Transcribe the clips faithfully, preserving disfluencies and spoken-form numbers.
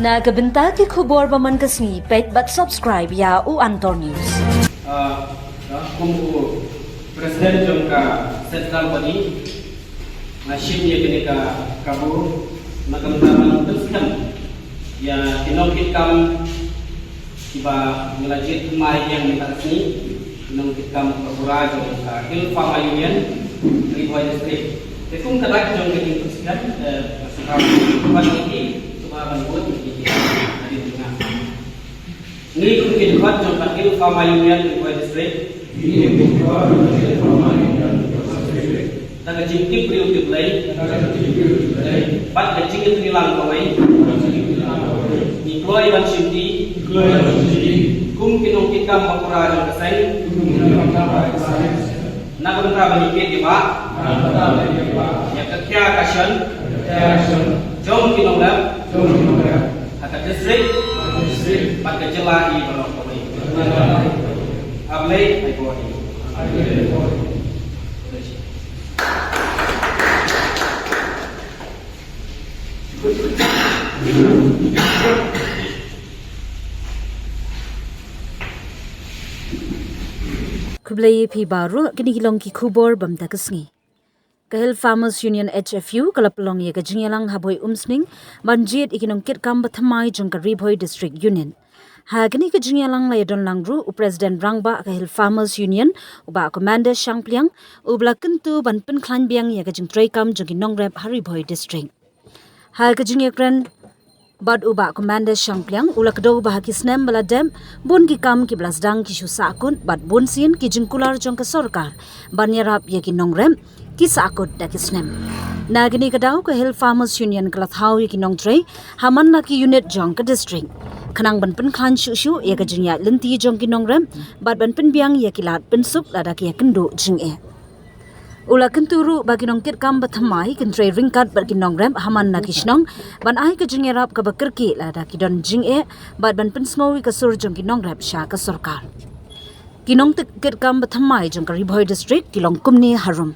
Na ka bynta ki khubor ba man ka sngi, peit bad subscribe ïa u Antor News. Ah, ah, kum u President jong ka Central Body, nga shim ïa kane ka kabu na ka bynta ban pynskhem ïa ki nongkitkam kiba ngi la jied thymmai ïa mynta ka sngi, ki nongkitkam bakura jong ka Hill Farmer Union, Ri Bhoi District. Te kum ka dak jong ka jingpynskhem, eh, ka sngewbha ban ïa ki, sngewbha ban bud ïa ki, hadien jong nga. Ngi kum ki dkhot jong ka Hill Farmer Union Ri Bhoi District. Ngi kum ki dkhot jong ka Hill Farmer Union Ri Bhoi District. Da ka jingtip briew tip Blei. Da ka jingtip briew tip Blei. Bad ka jingïatreilang kawei. Bad ka jingïatreilang kawei. Ngi kloi ban shim ti. Ngi kloi ban shim ti. Kum ki nongkitkam bakura jong ka seng. Kum ki nongkitkam bakura jong ka seng. Na ka bynta ban ïa kiei kiei ba. Na ka bynta ban ïa kiei kiei ba. Ïa ka khia ka shon. Ïa ka khia ka shon. Jong ki nongrep. Jong ki nongrep. Ha ka district. Ha ka district. Bad ka jylla hi baroh kawei. Khublei. Khublei. Khublei ïa phi baroh, kine ki long ki khubor ba mynta ka sngi. Ka Hill Farmers Union H F U ka la pynlong ïa ka jingïalang ha Bhoi Umsning ban jied ïa ki nongkitkam bathymmai jong ka Ri Bhoi District Union. Ha kane ka jingïalang la ïadon lang ruh u President Rangbah ka Hill Farmers Union, u Bah Commander Shangpliang, uba la kyntu ban pynkhlaiñ biang ïa ka jingtreikam jong ki nongrep ha Ri Bhoi District. Ha ka jingïakren bad u Bah Commander Shangpliang, u la kdew ba ha ki snem ba la dep, bun ki kam kiba la sdang ki shu sahkut bad bunsien ki jingkular jong ka sorkar ban ïarap ïa ki nongrep ki sahkut da ki snem. Na kane ka daw ka Hill Farmers Union ka la thaw ïa ki nongtrei ha man la ki unit jong ka district, khnang ban pynkhlaiñ shuh shuh ïa ka jingïaid lynti jong ki nongrep bad ban pynbiang ïa ki lad pynsuk lada ki ïakynduh jingeh. U la kyntu ruh ba ki nongkitkam bathymmai kin trei ryngkat bad ki nongrep ha man la ki shnong ban ai ka jingïarap kaba kyrkieh lada ki don jingeh bad ban pynsngew ïa ka sur jong ki nongrep sha ka sorkar. Ki nongkitkam bathymmai jong ka Ri Bhoi District ki long kumne harum: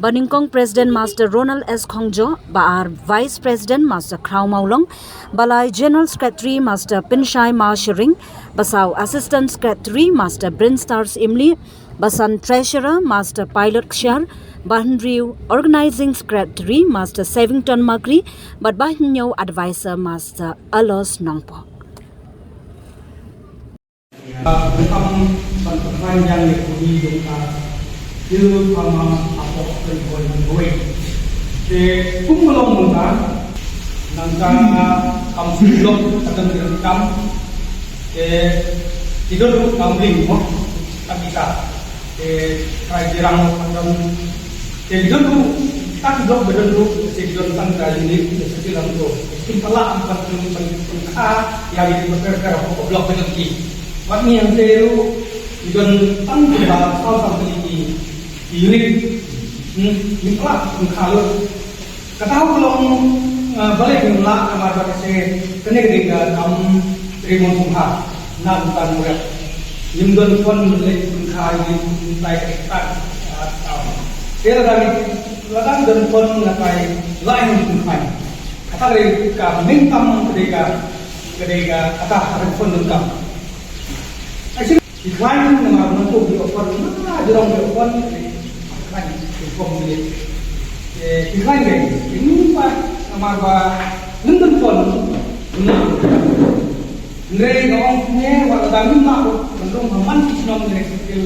Ba nyngkong President Master Ronald S Khongjo, ba ar Vice President Master Khraw Mawlong, ba lai General Secretary Master Pynshai Mawshering, ba saw Assistant Secretary Master Brinstars Imli, ba san Treasurer Master Pilot Kshiar, ba hynriew Organizing Secretary Master Savington Makri, bad ba hynñiew Advisor Master Alos Nongpoh. Bun kam ban pynbiang ïa ka jong ka Hill Farmer hapoh Ri Bhoi District. Te kum ka long mynta, nangta kam shu block ka dang dang kam. Te ki don ruh kam ring mo, kam kita. Te trai jirang ka don. Te ki don ruh, kita ki block ba don ruh, te ki don tang ka unit, te ki lam tu. Kim pala am pat kum ban kum ka, ïa ki ba ker ker ko block ba don ki. Wat ni hangte ruh, ki don tang ki ba saw saw ki, ki unit. Hmm, ni pala kum ka lo. Kata ka long, ah, balei ngim lah namar ba ka se kane ka dei ka kam rimon sungha na utan murat. Ngim don pon leh pun khai ngim tai ka tak, ah, tau. Te lada ngi, lada ngi don pon nga tai lah ngim pun khai. Kata ka dei ka main kam ka dei ka, ka dei ka kata ka dei pon don kam. Ai, sini, ki khlaiñ namar nangtu ki open, na, jirong ki open, ki khlaiñ, ki open ki. Eh, ki khlaiñ ki, ki numpa namar ba nang don pon, na. Nre ngong ne, wa da min ma, nang dong man ki shnong ne, ki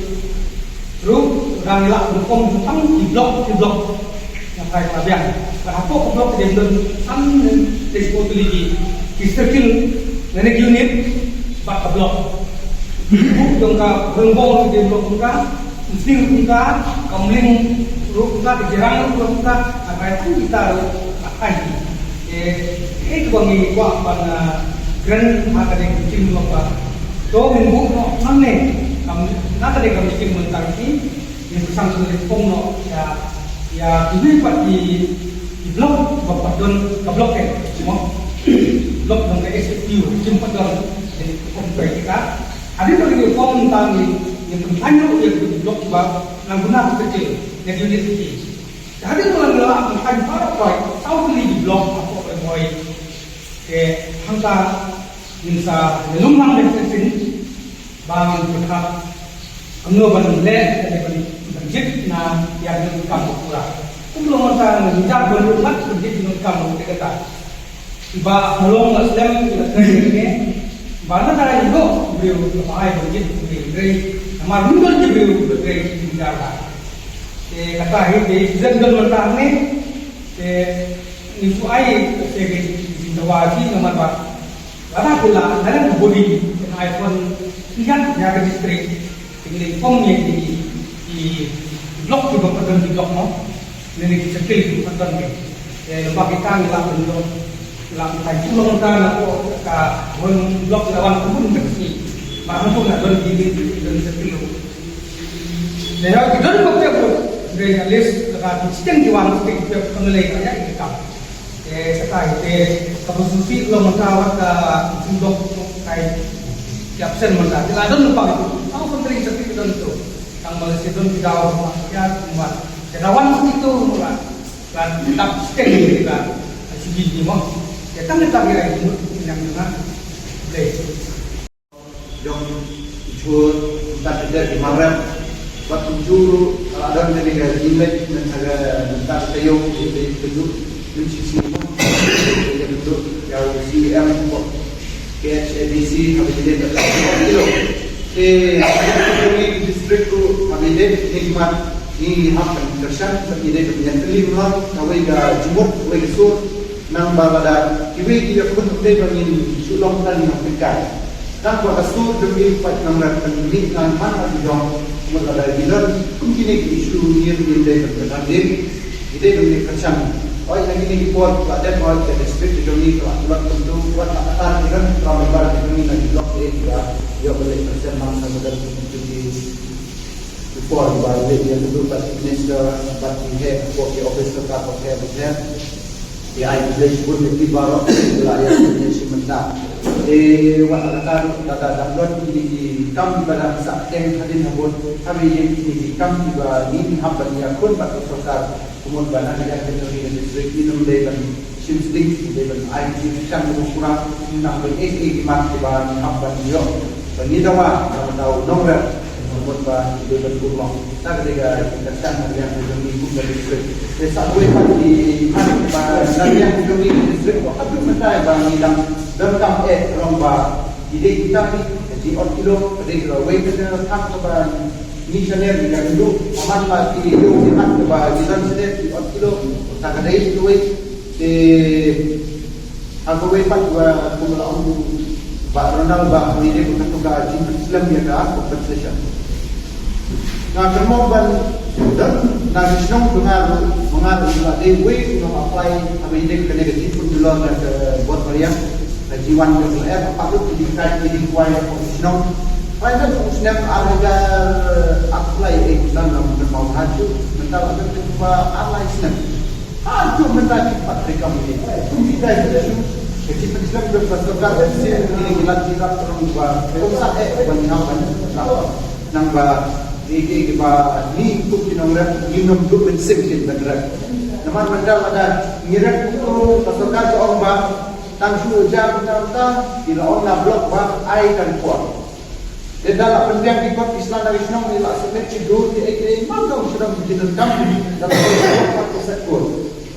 ruh, dang la, nang kong, tang ki block, ki block. Nga phai ka biang. Ka hapoh ka block ka dei don san ne dei sepuluh tylli ki, ki circle ne ne ki unit bad ka block. Ki buh jong ka Brongbong ka dei block jong ka, Umsning jong ka, ka Umling ruh jong ka, ka Jirang ruh jong ka, nga phai tang kita ruh ka phai. Eh, eh, ka ba ngi kwah ban, ah, grant ha ka dei ka jingmyntoi ba. To ngin buh noh nangne, kam, na ka dei ka jingmyntoi ki, Ngin pyrshang sngewthuh noh ïa, ïa kiwei pat ki, ki block ba pat don ka block eh, mo. Block jong ka S F U, jong pat don, eh, kum kita. Hadien ba ngi form tang ngin, ngin pynphai noh ïa ki block ba nang guna ki kecil, ïa ki unit ki. Hadien ba ngi la pynphai baroh, saw tylli ki block hapoh Ri Bhoi. Te hangta ngin sa lum lang beit ka ktien ba ngin pyrkhat kumno ban leh lane ban, ban jied na ïa ka kam ba pura. Kumno mynta ngin ïa ban lum lang ban jied na kam ba pura kata. Ba ka long la slem la kren ne ba na ka ïoh briew ba ai ban jied briew briew. Namar mun don briew briew ïa ka. Te kata hi te zem don mynta ne te Ngi shu ai, te ki, ki dawa ki namar ba lada ki la, lada ki body, ki ai phone, ki ïa, ïa ka district, ki leh form ne ki, ki block ki ba pyndonkam ki block mo. Ne ne ki circle ki pyndonkam ki. Te lada ki tang la pyndonkam, la pyndonkam ki long ta na ko ka one block la wan pun ka ki. Ba hangtu na don ki, ki don circle. Te ïa ki don ba pep, dei na list ka ki sting ki wan sting pep ka nalei ka ïa ki kam. Te kata hi te ka ba susi lo mynta wat ka sing dok kai ki absent mynta. Te la don pa ki. Au kon tring sati ki don tu. Tang Malaysia don ki daw ma ya kumba. Te dawan sati tu mula. Kan dap sting ki ka. Sigi ni mo. Te tang ta ki ai mut yang na. Dei. Jong i Jhur, mynta ka dei ki Mawrep, bad kumjuh ruh ka la don kane ka jingmut mynta ka, mynta ka taïew ka jingmut mynta ka jingmut ïa u C E M ka K H A D C ha ba ïadei bad ka taïew. Te ka district ruh ha ba ïadei bad ngi hap ban kyrshan bad ïadei bad ngi ïa kylli mo kawei ka jingmut kawei ka sur. Nang ba lada kiwei ki ïakhun ym dei ba ngin shu long tang ïa pynkai. Nang ba ka sur jong ngi pat nang rat pynmih nang man la ki jong. Mut lada ki don kum kine ki issue ngin ngin dei ban pynhan dei. Ki dei ban ngin kyrshan. Oi na kine ki por ba dep oi ka district jong ngi ka la lot pyntu wat la kata ki don tram ba ki jong ngi na ki block area. Ïoh ba leh kyrshan nang na ba don kum kine ki Before ba leh ïa ka dur bad ki minister bad ki head ko ki office sorkar ko head head. Ki ai ki leh shibun ki baroh la ïa ki leh shi mynta. Te wat la ka da da dang don ki ki kam ba dang sa teng hadien habud. Kami ïa ki ki kam ki ba ngin hap ban ïa khun bad ka sorkar. Kumut ba na ka ïa ka jong ki district ngin ym dei ban Shisien dei ban ai jingkyrshan ba pura nang ban ai ki mat kiba ngi hap ban ïoh. Ba ngi dawa ba ngi daw nongrep. Mut ba ngi dei ban burom. Ta ka dei ka jingkyrshan ka liang ka jong ngi kum ka district. Te sa wei pat ki mat ba na liang ka jong ngi ka district ba haduh mynta ba ngi dang donkam eh rong ba ngi dei kita ni ka jingïoh kilo ka dei ka wei ka dei ka thang kaba ngi shane ngi ka ndu amat ba ki ïoh ki mat kaba ngi don shane ki ïoh kilo ta ka dei ka wei. Te ha kawei pat ba kum la ong Bah Ronald ba ha kawei de ba katu ka jingpynslem ïa ka compensation. Nga kynmaw ban don na ki shnong ba nga ruh ba nga ruh la dei wei u nong apply ha kawei de kane ka jingpynjulor ïa ka bor mariang ka jiwan ka la em ha pat ruh ki jingkait ki jingkwai ha ki shnong. Phai na u snem ar hajar ar lai eh u nang kynmaw ha ju mynta la don ba ar lai snem. Haduh mynta ki pat treikam ïa ki. Kum kita ki issue ka jingpynslem jong ka sorkar ka sien ki la ki la thrang ba kum sa eh ban ngam ban nang ba ki ki ki ba ngi kum ki nongrep ngim nym duh mynsiem ki ban rep. Namar mynta lada ngi rep kum ka sorkar ka ong ba tang shu jam tang ta ki la ong na block ba ai kan por. Te da la pynbiang ki kot ki sla na ki shnong, ki la submit ki dur ki ei ki ei, man ka u shnong ki donkam da la pynbiang kot ki set kur.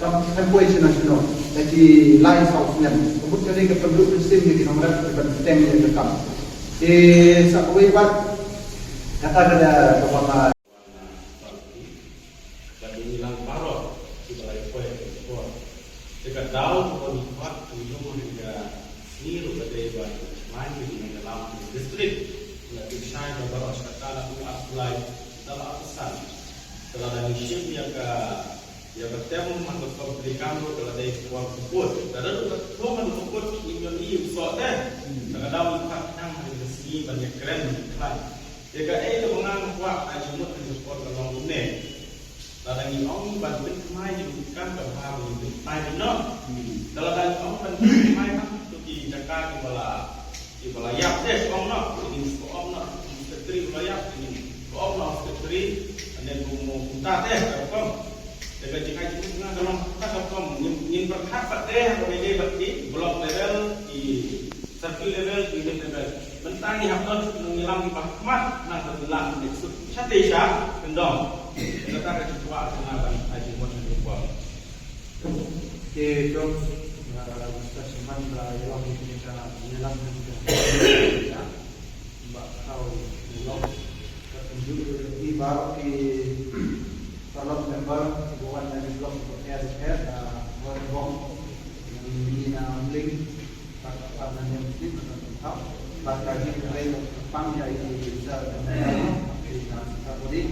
Kam kan poi shnong shnong da ki lai saw snem. Ka mut ka dei ka pynduh mynsiem ïa ki nongrep ki ban teng ïa ka kam. Te sa kawei pat kata ka da ka ba nga Bad ngi lang baroh kiba la ïa poi ha ka por. Te ka daw kaba ngi khot ngi lum ha ka sngi ruh ka dei ba ngi thrang ïa ka lam ka district. Nga pynshai ba baroh shi katta la u ap lai da la ap san. Te lada ngi shim ïa ka ïa ka tem man ka por pli kam ruh ka la dei ka por ka put. Lada ruh ka por man ka put ngi ñion i u soh te. Te ka daw ngi khot nang ha ka sngi ban ïa kren ban ïa khlaiñ. Te kaei kaba nga kwah ai jingmut ha ka por ka long kumne. Lada ngi ong ban pynthymmai jingmut kam ka bha ban pynthymmai jingmut. Te lada ngi ong ban pynthymmai kam to ki jaka kiba la kiba la ïap te ong noh, ki ong noh, secretary ba la ïap, ki ong noh secretary, ane kumta te ka ong. Te ka jingai jingmut nga ka long kata ka rukom, ngin, ngin pyrkhat pat te ha kaba ïadei bad ki block level, ki circle level, ki unit level. Mynta ngi hap don ki nongïalam kiba khmat nang ba ngi lah ban leit suk shatei sha kyndong. Kata ka jingkwah jong nga ban ai jingmut ha kane ka por. Te to, ah, mynta shuwa ban ïalam ïa kane ka nongïalam kane ka. Ba khaw lok ka kumjuh ïa ki baroh ki parliament member kiba wan na ki block kiba pher bapher, na Nongpoh, na Umling, bad ka Parliament District, bad ka Nongpoh, bad ka jingkyrpang ïa ki sir, bad ki sir body,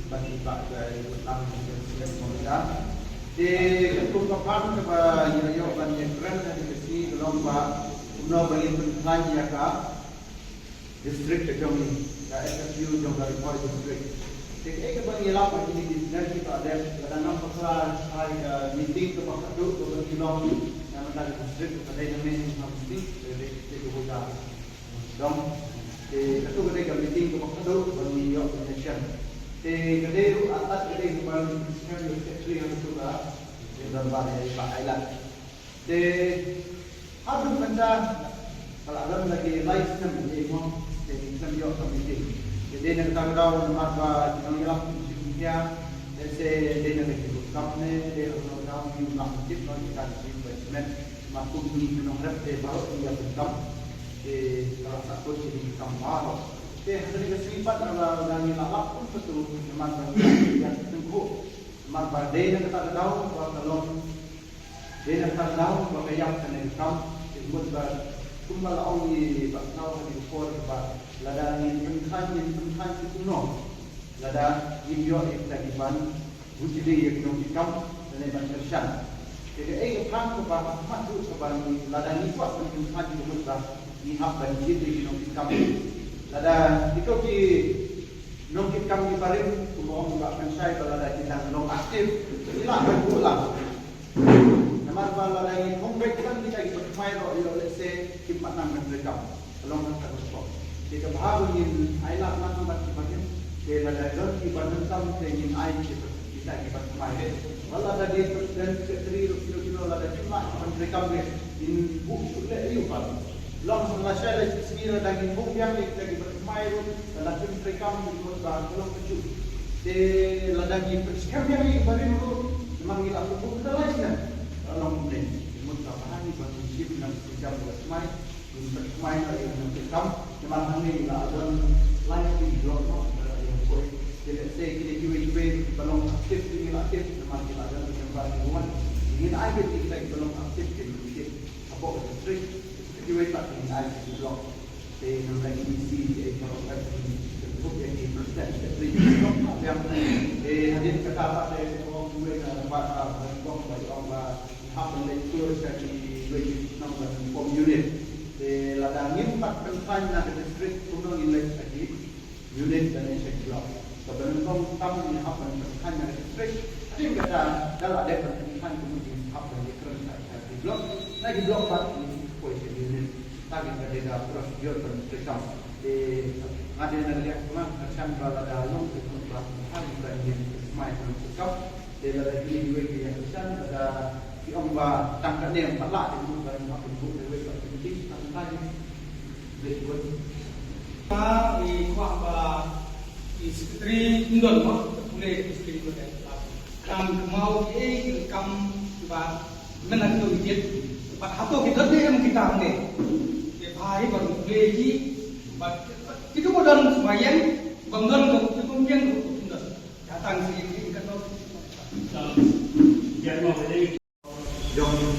bad ki bah, bad ki bah, bad ki bah, bad ki bah. Te ka kum ka pang kaba ngi la ïoh ban ïakren ha kane ka sngi ka long ba kumno ba ngin pynkhlaiñ ïa ka district ka jong ngi, ka S F U jong ka Ri Bhoi District. Te kaei kaba ngi lap ha kine ki snem kiba la dep, lada ngam bakla ha ka meeting kaba khadduh kaba ngi long na ka bynta ka district, ka dei na Mei ha ka meeting, ka dei ka dei ka dong. Te kato ka dei ka meeting kaba khadduh kaba ngi ïoh ban ïashem. Te ka dei ruh artat ka dei kaba ngi shem ïa u secretary ha kato ka, ïa u dorbar ïa i Bah Ailad. Te haduh mynta ka la don la ki lai snem ïa i mo, te ngi shem ïoh ka meeting. Te dei na kata ka daw namar ba ki nongïalam ki shu pynkhia, lehse dei na ka jingdonkam ne dei na kata ka daw ngi la tip noh ïa ka jingdonkam. Namar kum ngi ki nongrep te baroh ngi ïa pyndonkam. Te ka la sah kut ki nongkam baroh. Te ha kane ka sngi pat la, la ngi la lap kum katu namar ba ngi ïa tyngkhuh. Namar ba dei na kata ka daw ba ka long Dei na kata ka daw ba ka ïap kane ka kam, te mut ba kumba la ong i Bah Thaw ha ki por ba lada ngin pynkhlaiñ, ngin pynkhlaiñ kumno. Lada ngim ïoh ïa kita kiban wit ïa ki nongkitkam lane ban kyrshan. Te kaei ka phang kaba ha khmat ruh kaba ngi, lada ngi kwah ban pynkhlaiñ ka mut ba ngi hap ban jied ïa ki nongkitkam. Lada kito ki nongkitkam kiba rim, kumba ong i Bah Pynshai ba lada ki dang long active, ki lah ban buh lang. Namar ba lada ngi thung beit tang kita kiba thymmai ruh ïoh lehse kim pat nang ban treikam. Ka long kata ka rukom. Te ka bha ba ngin ailad lang bad kiba rim. Te lada don kiba donkam te ngin ai kita kiba thymmai beit. Wat lada dei president, secretary ruh kino kino lada kim lah ban treikam beit. Ngin buh shuh leh aïu pat. Long lashai la shi sngi lada ngin buh biang ïa kita kiba thymmai ruh, lada kim treikam ki mut ba ka long kajuh. Te lada ngi pynskhem biang ïa kiba rim ruh, namar ngi la buh ka lai snem. Ka long kumne. Ki mut ba bha ngi ba ngin shim nang treikam ba thymmai, ngin pynshai noh ïa nang treikam. Namar hangne ngi la don lai ki block noh, ïa poi. Te lehse kine kiwei kiwei ba long active, ki la active, namar ki la don ki member ki wan. Ngin ai beit ïa kita kiba long active ki active. Hapoh ka district, kiwei pat ki ai ki block. Te nang da ki E C, ki ai paralok ki kyntup ïa ki president secretary ki block pat ïa. Te hadien kata pat te ki ong kiwei na ba, ba, ba, ba, ba, ba, hap ban leit tour sha kiwei ki nong ban form unit. Te lada ngim pat pynkhlaiñ na ka district kumno ngin leit sha ki unit lane sha ki block. Kaba nyngkong tam ngi hap ban pynkhlaiñ na ka district. Hadien kata da la dep ban pynkhlaiñ kumno ngi hap ban ïakren sha, sha ki block. Na ki block pat ngi poi sha ki unit. Kata ka dei ka procedure ban treikam. Te nga dei na ka liang kaba nga kyrshan ba lada long ki block ba ha ngi ba ngin thymmai ban treikam. Te lada kine kiwei ki ïa kyrshan, lada ki ong ba tang kane ym pat lah, te mut ba ngin hap ban buh kiwei pat ki meeting, tang kane. Very good. Ba i kwah ba i secretary ym don mo, te pule i secretary ym don. Tang kynmaw kiei ki kam ba mynta ki don ki jied. Bad hato ki don ne em kita hangne. Te bha hi ban pule ki, bad kito ba don sngewbha ïeng, bym don ko, kito ym ïeng ko, ym don. Datang sha ïing ïing katno. Jong u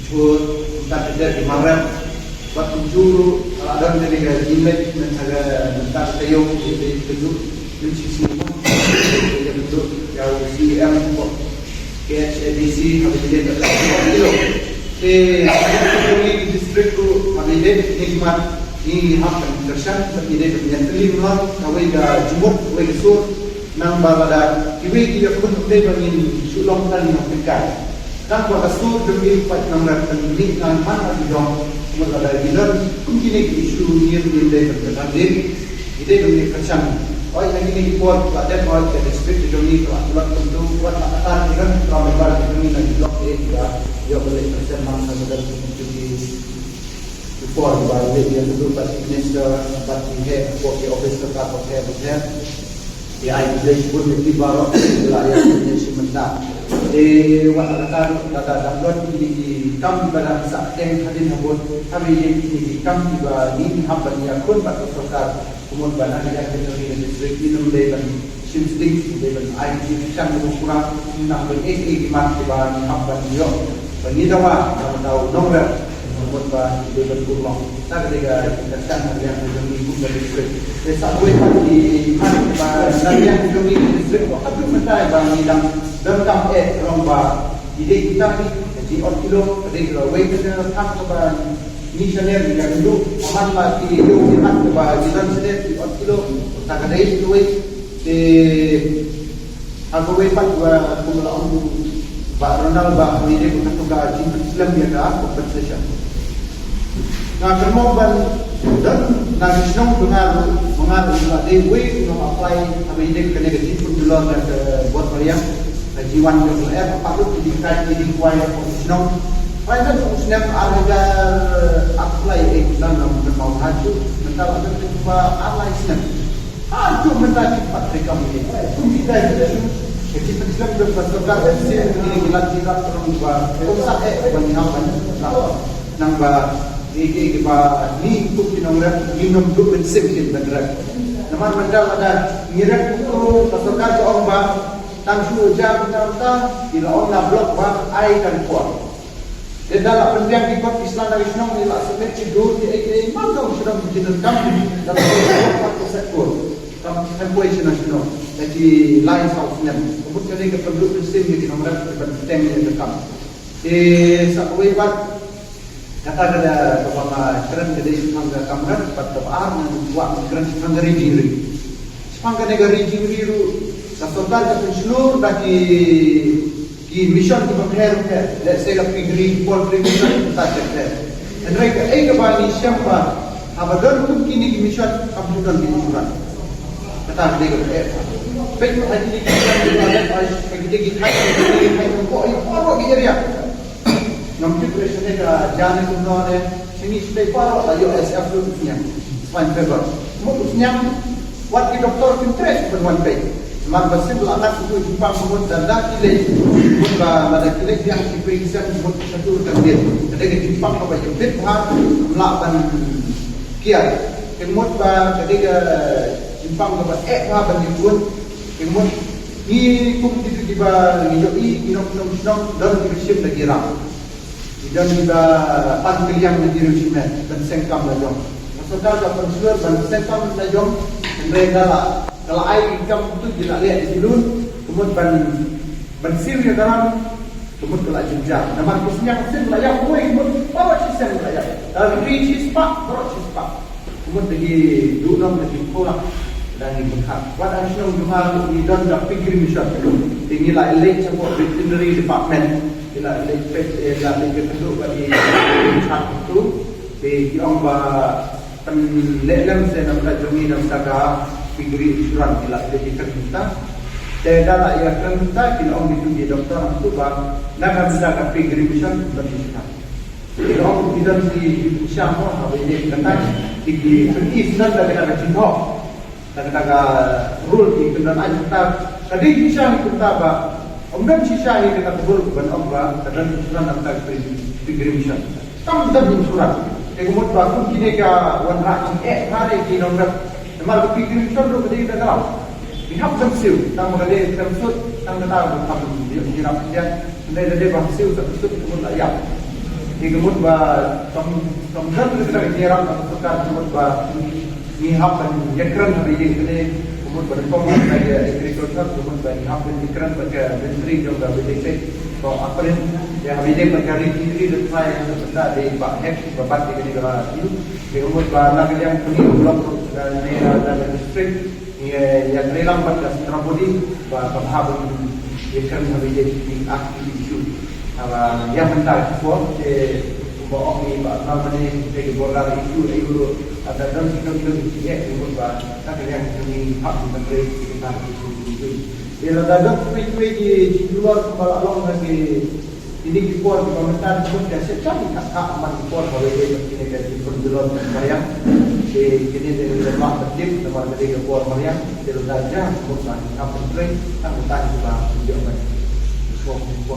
Jhur, kumta ki dei ki Marep. Bad kumjuh ruh ka la don kane ka jingleit mynta ka, mynta ka taïew, ki dei ki kynduh, mynta shi sngi. Ki dei ki kynduh ïa u C E M, K H A D C, haba ïadei bad ka, te, district ruh, haba ïadei bad ngi, ngi hap ban kyrshan, bad ïadei bad ngi, ngi, kawei ka jingmut, kawei ka sur, nang ba lada kiwei ki ïakhun, ym dei ba ngin shu long tang ïa ki kai. Tang ba ka sur jong ngi pat nang ba pynmih nang man la ki dong, mut lada ki don kum kine ki issue, ngin, ngin dei ban kyrshan, ngin dei ban kyrshan. Hooid, na kine ki por ba dep hooid ka district jong ngi ka la tlot kumtu, wat la kata ki don tram member jong ngi na ki block area, ïoh ba leh present man ka model kumtu ki ki por ba leh ïa kumtu bad ki minister bad ki heh ko ki office ka ko heh ko heh. Ki ai ki leh bun ki baroh la ïa ki leh shi mynta. Te wat la kata ka dang don kine ki kam ba dang sah teng hadien habud, ha ri ïa kine ki kam kiba ngin hap ban ïakhun bad ka sorkar. Kumut ba na ka liang ka jong ngi ka district ngi ym dei ban shim sting, ym dei ban ai jingkyrshan ka pura, nang ban ïeit ïa ki mat kiba ngi hap ban ïoh. Ba ngi dawa, ba ngi daw nongrep. Kumut ba ngi dei ban urlong. Ta ka dei ka jingkyrshan na ka liang ka jong ngi kum ka district. Te sa kawei pat ki mat ba na ka liang ka jong ngi ka district, ba haduh mynta ba ngi dang donkam eh long ba ngi dei kita ngi, ka jingïoh kilo, ka dei kawei ka jingkyrshan kaba ngi shaniah ngi ïa kynduh, amat la ki ïoh ki mat kaba ngi don shaniah ki ïoh kilo, ta ka dei kawei. Te ha kawei pat ba kum la ong Bah Ronald ba kawei dei ka tu ka jingpynslem ïa ka compensation. Nga kynmaw ban don na ki shnong ba nga ruh, ba nga ruh la dei wei u nong apply ha ba ïadei kane ka jingpynjulor na ka bor mariang. Ka jiwan jong ka app, ka patut ki ding kai ki ding kwai ha ka shnong. Pai don u snem ar hajar arphew lai, eh, don na mynta ha ju, mynta la don ba ar lai snem. Ha ju mynta ki pat treikam ni. Kum ki dai ki ju, ki pat treikam jong ka sorkar, eh, sien ki lad ki lad terus ba, kum sa eh, ban nyam ban. Nang ba, eh, eh, ba, ni kum ki nongrep, ni nong duk mynsiem kin ban rep. Namar mynta lada ngi rep kum ka sorkar ka ong ba, tang shu jam tang tang, ki la ong na block ba, ai kan kuat. Te da la pynbiang ki kot ki sla na ki shnong, ngi la submit ki dur ki ei ki ei man ka u shnong ki donkam, da la pynbiang pat ka set kur kam temporary shnong shnong da ki lai saw snem. Ka mut ka dei ka pynduh mynsiem ïa ki nongrep ki ban teng ïa ka kam. Te sa kawei pat kata ka da kaba nga kren ka dei shaphang ka kam rep, bad kaba ar nga kwah kren shaphang ka ri jingri. Shaphang kane ka ri jingri ruh ka sorkar ka pynshlur da ki ki mission kiba pher pher, let's say ka piggery, poultry mission, kata pher pher. Hynrei kaei kaba ngi shem ba haba don kum kine ki mission kam ju don ki insurance. Kata ka dei ka pher. Peit ha kine ki mission kiba leh ha kine ki thaiñ, kine ki thaiñ ko ïa baroh ki area. Ngam tip re shane ka jane kumno ne, shane shnei baroh la ïoh S F ruh u sniang. Swine fever. Mut u sniang, wat ki doktor kim treh ban wan peit. Namar ba sien la ngat u jingpang, mut da da ki leit. Mut ba lada ki leit biang ki pring sem, mut ka tur kan bit. Ka dei ka jingpang kaba ïa bit bha, ym lah ban kiar. Ka mut ba ka dei ka jingpang kaba eh bha ban ïa bun. Ka mut ngi kum kitu kiba ngi ïohi, ki nong shnong shnong, don kiba shim da ki ram. Ki don kiba pan kylliang na ki riew shimet ban seng kam la jong. Ka sorkar ka pynshlur ban seng kam la jong, hynrei ka la, ka la ai kam tu ki la leh ki lun, ka mut ban, ban siew ïa ka ram, ka mut ka la jynjar. Namar ki sniang sien la ïap wei, ka mut baroh shi sien la ïap. Ka ri shispah, baroh shispah. Ka mut da ki duh nong da ki pulak da ngi pynkhap. Wat ha shnong jong nga ruh ngi don da piggery mission. Te ngi la leit shapoh veterinary department. Ngi la leit peit, eh, la leit peit kynduh bad i in charge tu. Te ki ong ba pynleh lem seh na bynta jong ngi na bynta ka piggery insurance, ngi la leit ïakren mynta. Te da la ïakren mynta ki la ong ki tu ki doktor tu ba na ka bynta ka piggery mission don insurance. Ki ong ki don ki shisha mo, ha ba ïadei kata ki, ki pyni shisha da kata ka jingdon. Da kata ka rule ki kyndon, ai kata ka dei shisha hi kata ba ym don shisha hi kata ka rule ban ong ba ka don insurance da kata ka piggery mission. Kam don insurance. Te ka mut ba kum kine ka wanrah jingeh ha ri ki nongrep. Namar ka piggery mission ruh ka dei ka daw. Ngi hap ban siew, tang ba ka dei ka sut, tang kata ba kam ïoh ïarap ïa. Hynrei lada dei ban siew sa ka sut ka mut la ïap. Te ka mut ba kam, kam don ka ïarap na ka sorkar, ka mut ba ngi hap ban ïakren ha ri ïing kane, ka mut ba nyngkong ka agriculture, ka mut ba ngi hap ban ïakren bad ka myntri jong ka B D C. Ko aprin, ïa ha ri ïing bad ka ri ri ri da trai da bynta dei ba hep ba bat ïa kane ka ri. Te ka mut ba na ka liang kane ka block, da ne da ka district. Ïa, ïa, trei lang bad ka Central Body ba, ba bha ban ïakren ha ba ïa ki ak ki issue. Haba ïa mynta ki por te Ba ong ni ba arnam mane te ki border issue aïu ruh, lada don ki don ki don ki eh ki mut ba ta ka liang ki hap ki ban trei ki ta ki issue. Te lada don kiwei kiwei ki jingdulor ba la long ha ki kine ki por kiba mynta ki mut ka shet ka ki kha kha man ki por ba wei dei ba kine ka jingpynjulor ka mariang. Te kine dei ki lem bak ka tip namar ka dei ka por mariang. Te lada jia ki mut ba ki hap ban trei tang ka tang kiba ïoh ban. Ko ko.